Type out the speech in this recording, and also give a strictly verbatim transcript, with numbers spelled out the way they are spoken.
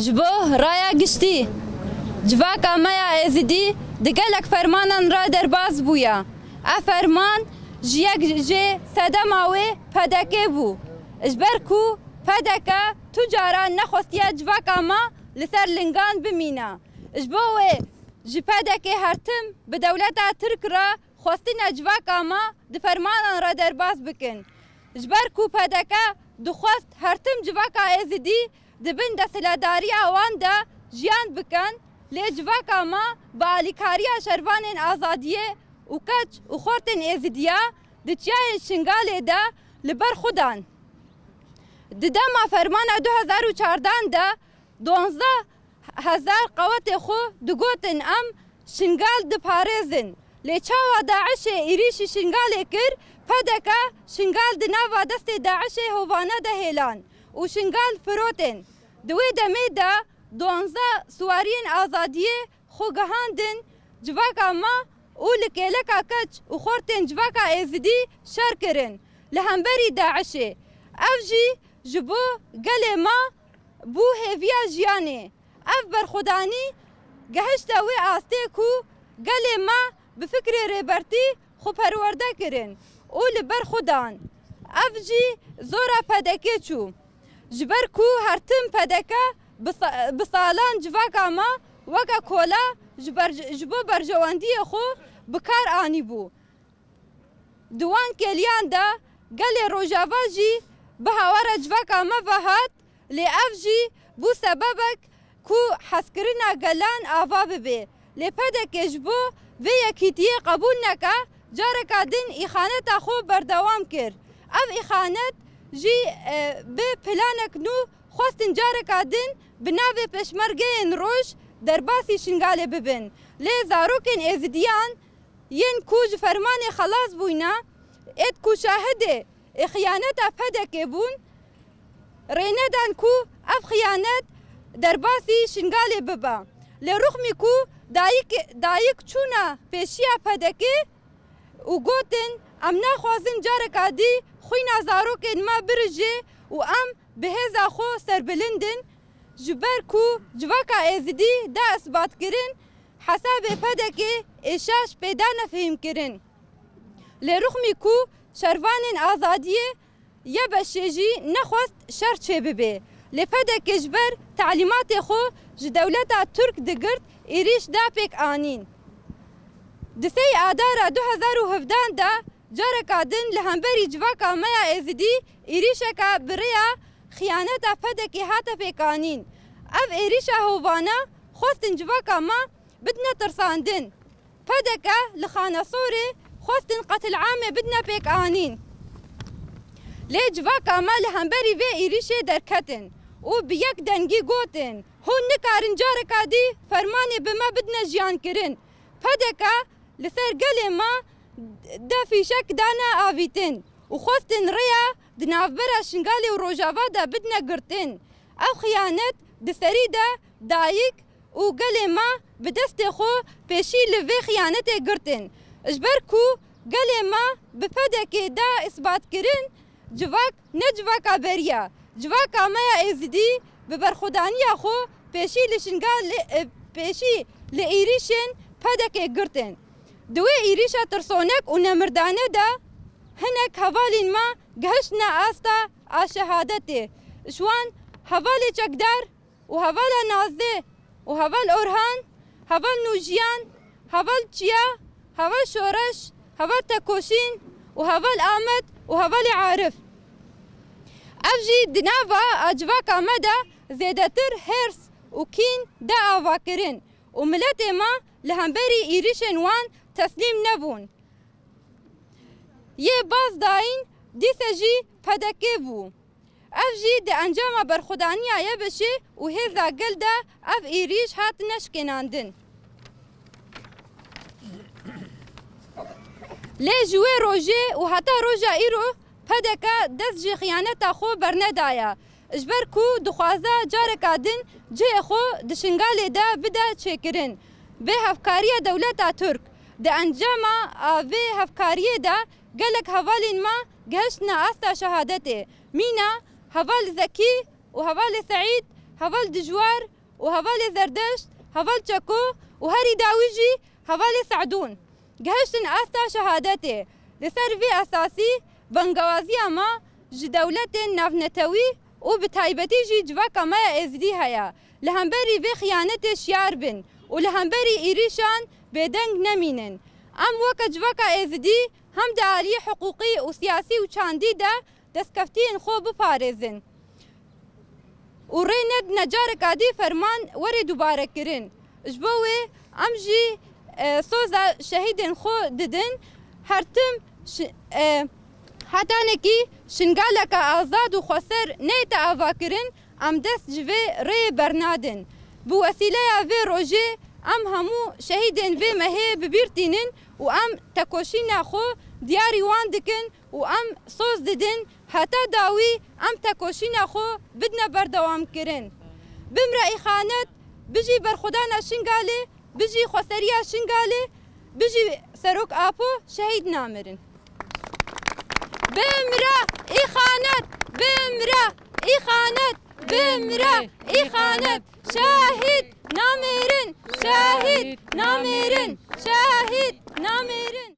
Ji bo raya giştî, civaka me ya Êzidî di gelek fermanan re derbas bûye. Ev ferman ji yek jê sedema wê P D K bû. Ji ber ku P D K tu caran nexwestiye civaka me li ser lingan bimîne. Ji bo wê ji P D K her tim bi dewleta Tirk re xwestine civaka me di fermanan re derbas bikin. Ji ber ku P D K dixwest her tim civaka Êzidî di bin desthilatdariya wan de jiyan bikin, lê civaka me bi alîkariya şervanên azadiyê û keç û xortên Êzidiya di çiyayên Şingalê de li ber xwe dan. Di dema fermana du hezar û çardan de duwazdeh hezar qewetê xwe digotin, em Şingal diparêzin. Lê çawa DAIŞê êrîşî Şingalê kir, P D K Şingal di nava destê DAIŞê hovane de hêlan û Şingal firotên. Di wê demê de duwazdeh siwariyên azadiyê xwe gihandin civaka me û li kêleka keç û xortên civaka Êzidî şer kirin li hemberî DAIŞê. Ev jî ji bo gelê me bû hêviya jiyanê. Ev berxwedanî gehişte wê astê ku gelê me bi fikrê Rêbertî xwe perwerde kirin û li ber xwe dan. Ev jî zora P D K çû. Ji ber ku her tim P D K bi sa-, bi salan civaka me weke kola ji ber-, ji bo berjewendiyê xwe bi kar anîbû. Di wan kêliyan de gelê Rojava jî bi hawara civaka me ve hat, lê ev jî bû sebebek ku hezkirina gelan ava bibe. Lê P D K ji bo vê yekîtiyê qebûl neke, careka din îxaneta xwe berdewam kir. Ev îxanet jî, e, bi planek nû xwestin careka din bi navê Pêşmergeyên Roj derbasî Şingalê bibin. Lê zarokên Êzidiyan yên ku ji fermanê xelas bûyne, êd ku şahidê ê xiyaneta P D K bûn, rê nedan ku ev xiyanet derbasî Şingalê bibe. Lê rixmî ku dayik, dayik çûna pêşiya P D K û gotin, em naxwazin careka dî xwîna zarokên me birije û em bi hêza xwe serbilind in, ji ber ku civaka Êzidî da isbatkirin, hesabê P D K ê şaş pê dane fihîmkirin. Lê rixmî ku şervanên azadiyê YBŞê jî nexwest şer çêbibe. Lê P D K ji ber talîmatê xwe ji dewleta Tirk digirt, êrîş da pêk anîn. Di sêyî Adara du hezar û hevdan de careka din li hemberî civaka me ya Êzidî êrîşeke bi rêya xiyaneta P D K hate pêkanîn. Ev êrîşa hovane xwestin civaka me bidine tirsandin. P D K li Xanesorê xwestin qetil'amê bidine pêkanîn. Lê civaka me li hemberî vê êrîşê derketin û bi yek dengî gotin, hûn nikarin careka dî fermanê bi me bidine jiyankirin. P D K li ser gelê me de fîşek dane avîtin û xwestin rêya di navbera Şingalê û Rojava de bidine girtin. Ev xiyanet di serî de dayik û gelê me bi destê xwe pêşî li vê xiyanetê girtin. Ji ber ku gelê me bi P D K da isbat kirin, civak ne civaka berî ye. Civaka me ya Êzidî bi berxwedaniya xwe pêşî li Şingalê, e, pêşî li êrîşên P D K girtin. Di wê êrîşa tirsonek û nemirdane de hinek hevalên me gihiştine asta a şehadetê. Ji wan hevalê çekdar û hevala Nazdê û heval Orhan, heval Nûjiyan, heval Çiya, heval Şoreş, heval Tekoşîn û heval Amed û hevalê Arif. Ev jî di nava a civaka me de zêdetir hêrs û kîn de ava kirin û miletê me li hemberî êrîşên wan teslîm nebûn. Yê baz dayîn dîse jî P D K bû. Ev jî di encama berxwedaniya YBŞê û hêza gel de ev êrîş hatine şikênandin. Lê ji wê rojê û heta roja îro P D K dest ji xiyaneta xwe bernedaye. Ji ber ku dixwaze careka din cihê xwe di Şingalê de bide çêkirin. Bê hevkariya dewleta Tirk, di encama a vê hevkariyê de gelek hevalên me gihiştine asta şehadetê. Mîna heval Zekî û hevalê Seîd, Heval Dijwar û hevalê Zerdeşt, heval Çeko û herî dawî jî hevalê Se'dûn gihiştin asta şehadetê. Li ser vî esasî bangewaziya me ji dewletên navnetewî û bi taybetî jî civaka me ya Êzidî heye. Li hemberî vê xiyanetê şiyar bin û li hemberî êrîşan bêdeng nemînin. Em weke civaka Êzidî hem di aliyê hiqûqî û siyasî û çandî de destkeftiyên xwe biparêzin û rê nedine careka dî ferman were dubare kirin. Ji bo wê em jî, e, soza şehîdên xwe didin. Her tim şi-, e, hetanekî Şingaleke azad û xweser neyête avakirin, em dest ji vê rêyê bernadin. Bi wesîleya vê rojê em hemû şehîdên vê mehê bi bîr tînin û em tekoşîna xwe diyarî wan dikin û em soz didin heta dawî em tekoşîna xwe bidine berdewamkirin. Bimre îxanet, bijî berxwedana Şingalê, bijî xweseriya Şingalê, bijî Serok Apo, şehîd namirin. Bimre îxanet, bimre îxanet, bimre îxanet, şehîd namirin, şehîd namirin, şehîd namirin.